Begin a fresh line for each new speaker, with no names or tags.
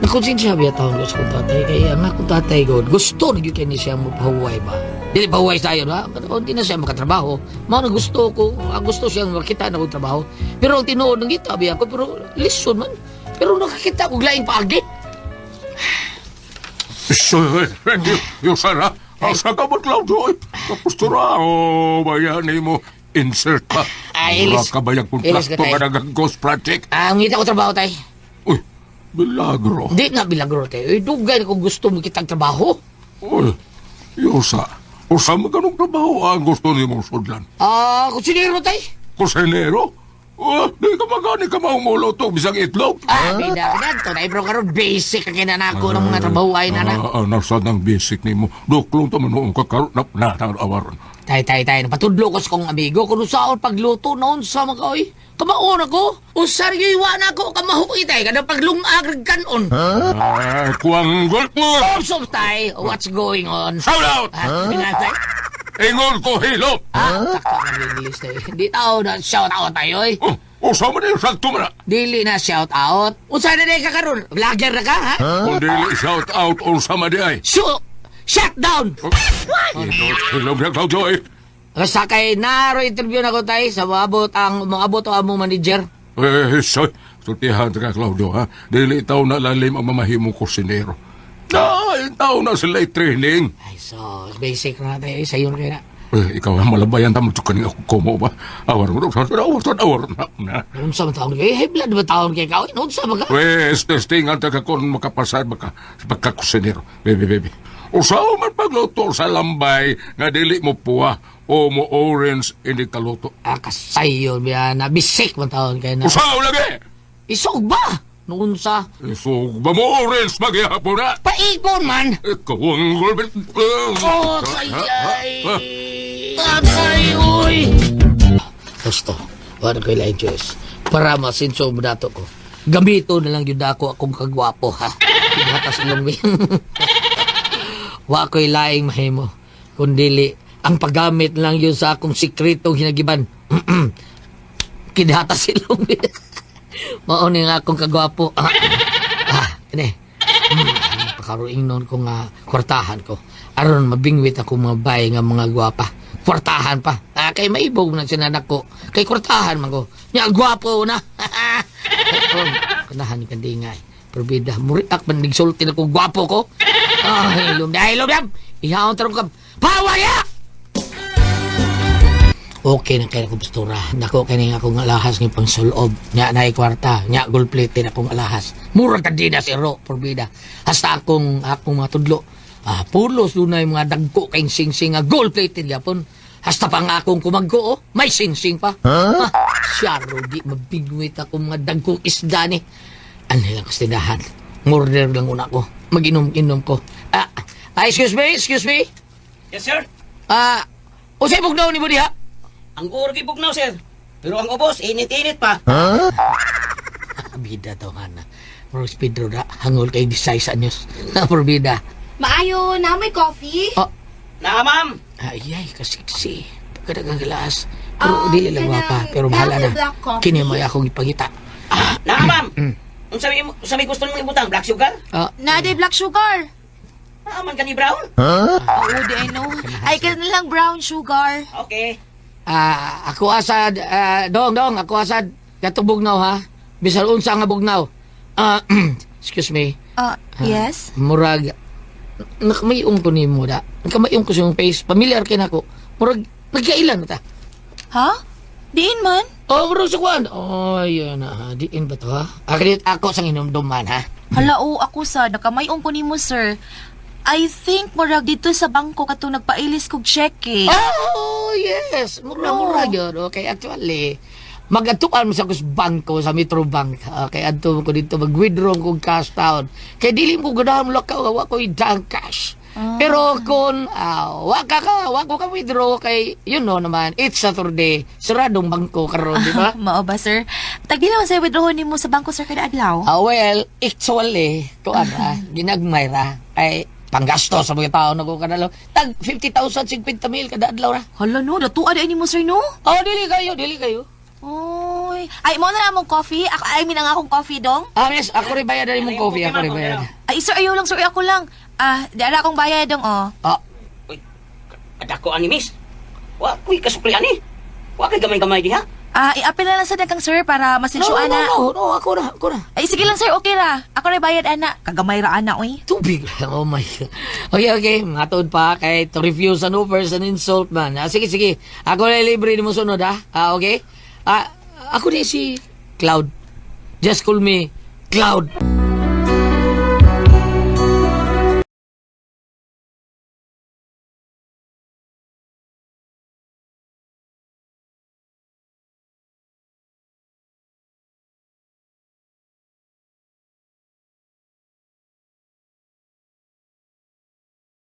Nakonsensya biya taon ko sa akong tatay. Kaya ang akong tatay ko, gusto na gyud kay ni siya mo pahuway ba. Dili pahuway tayo, ha? Pero di na siya makatrabaho. Mao na gusto ko, ang gusto siyang makita na akong trabaho. Pero ang tinuod ng kita biya ko, pero listen man. Pero nakakita ko laing paagi.
Yung sana, asa ka ba, Claudio? Ay, tapos to ra, oh, bayan mo, insert pa.
Ay, ilis.
Mura ka ba yung
Ilis ka,
kontrakto
tay.
ka ng ghost project?
Ah, ang ngita ko trabaho tay.
Uy, milagro.
Di nga bilagro tay. Uy, dugay na kung gusto mo kitang trabaho.
Uy, Yosa, usa mo ganong trabaho ang gusto ni mong sudlan?
Ah, kusinero tay.
Kusinero? Oh, di ka magani ka maumuluto bisang itlog.
Ah, bida, bida. To, na bro, karon basic ang kinanako ng mga trabaho ay nana.
Ah, nasa ng basic nimo. Duklong ta man noong kakaroon na awaron.
Tay, tay, tay, napatudlo ko sa kong amigo kung saon pagluto noon sa mga oy. Kamaon ako. Usar yung na ako, kamahuki tay, kada paglungag kanon.
Ah, kuwanggol mo!
Oh, so, tay, what's going on?
Shout out!
Ah, bida, tay.
Ingon ko hilop!
Ah, taka ng English tay. Di tao na shout out tayo oy.
Oh, usa man yung sakto man na.
Dili na shout out. Unsa na day ka karon? Vlogger na ka, ha?
Kung dili shout out, unsa man di ay.
So, shut down!
Hilop, hilop na Claudio eh.
Basta kay naro interview na ko tay sa moabot ang moabot ang among manager.
Eh, soy, sultihan ka Claudio ha. Dili tao na lalim ang mamahimong kusinero. Na, yung tao na sila training.
Ay, so, basic na tayo. Sa iyo na.
Eh, ikaw ang malabayan tamo ka ning ako kumo ba? Awar mo, awar, awar, awar na, na.
Unsa man taon kay? High blood ba taon kay ka? Unsa ba ka?
Wes, testingan ta ka kung makapasar baka sa pagkakusinero. Bebe, bebe. Usaw man pagluto sa lambay nga dili mo puwa o mo orange hindi kaluto.
Ah, kasayo biya na basic man taon kay na.
Usaw lagi!
Isog ba? Noon sa
Isog ba mo orange magyapon na?
paipon man.
Ikaw ang gulbit.
Oh, sayay. Tatay, uy. Gusto, wala ko'y laing choice. Para masinso mo dato ko. Gamito na lang yun ako akong kagwapo, ha? Pinatas ilong. Wa ko'y laing mahimo. Kundili, ang paggamit lang yun sa akong sikretong hinagiban. Kidhatas ilong. Mao ni nga akong kagwapo. Ah, ah, ini. Pakaroing noon ko nga kwartahan ko. Aron mabingwit ako mga bay nga mga gwapa. Kwartahan pa. Ah, kay maibog na sinanak ko. Kay kwartahan man ko. Nya gwapo na. Oh, kanahan kandi nga. Probida, muriak man nigsulti na ko gwapo ko. Ay, lum, ay, lum, lum. Ihaon tarong ka. Pawaya! Okay na kay akong postura. Nako kay ning akong alahas ng pangsulob. Nya na kwarta, nya gold plated akong alahas. Murag ka di na si Ro, porbida. Hasta akong akong mga tudlo. Ah, pulos dunay mga dagko kay sing-sing nga gold plated gyapon. Hasta pa nga akong kumagko oh, may sing-sing pa. Huh? Ah, syaro di mabigwit ako mga dagkong isda ni. Ano lang kastindahan. Murder lang una ko. Mag-inom-inom ko. Ah, ah, excuse me, excuse me.
Yes, sir.
Ah, usay bugnaw ni mo diha?
Ang guro kay bugnaw, sir. Pero ang ubos, init-init pa.
Bida to nga na. Bro, Pedro na, hangol kay Disay sa news. Porbida.
Maayo, na may coffee?
Oh,
Na, ma'am.
ay, ay, kasiksi. Pagkadagang gilas. Pero
Ah,
dili lang gwapa,
kanang
pero bahala na.
camel black coffee?
Kini mo akong ipangita.
Na, ma'am. Unsa may gusto nimo ibutang black sugar?
Ah,
Na day black sugar.
Naa man kani brown?
Oo, di I know. Ay, ka na lang brown sugar.
Okay.
Ah, ako asad, ah, dong, dong, ako asad. Katong bugnaw ha. Bisan unsa nga bugnaw. Ah, excuse me.
Ah, yes?
Murag nakamayong ko nimo da. Nakamayong ko sa iyong face. Familiar kay nako. Murag nagkailan ta.
Ha? Diin man?
Oh, murag sa kuan. Oh, yun na. Ha. Diin ba to ha? Akrit ako sang hinumduman ha.
Hala, oo, ako sa nakamayong ko nimo, sir. I think murag dito sa bangko katong nagpailis kog cheque.
Oh, yes. Mura,
No.
mura yun. Okay, actually, magatuan mo sa kus bangko sa Metro Bank. Okay, adto ko dito mag-withdraw kog cash taon. Kay dili mo ganahan mo lakaw, wa ko dang cash. Pero kung wa ka ka, wa ko ka withdraw kay you know naman, it's Saturday, saradong bangko karon, di ba?
Mao ba, sir? Tagdila man sa withdraw nimo sa bangko, sir, kada adlaw.
Ah, well, actually, kuan ra, ginagmay ra kay panggasto sa mga tao na ko kadalaw. Tag 50,000, 50 mil kada adlaw ra.
Hala no, datuan ay nimo, sir, no?
Oh, dili kayo, dili kayo.
Oy, Uy. Ay, mo na among coffee. Ako, I mean, ang akong coffee dong.
Ah, miss, ako rin bayad na mong coffee. Ako rin bayad.
Ay, sir, ayaw lang, sir. Ako lang. Ah, di ara akong bayad dong, oh.
Ah,
Uy, kadako ani, miss. Wa kuy kasukli ani. Wa kay gamay-gamay diha.
Ah, i-apil na lang sa kang sir para
no,
masensyo
no, no,
ana.
no, no, ako na, ako na.
Ay, sige lang sir, okay ra. Ako rin bayad ana. Kagamay ra ana, oy.
Tubig. Oh my God. Okay. Matod pa kay to refuse an offer is an insult man. Ah, sige, sige. Ako na libre ni mo sunod, ha? Ah, okay? Ah, ako ni si Cloud. Just call me Cloud.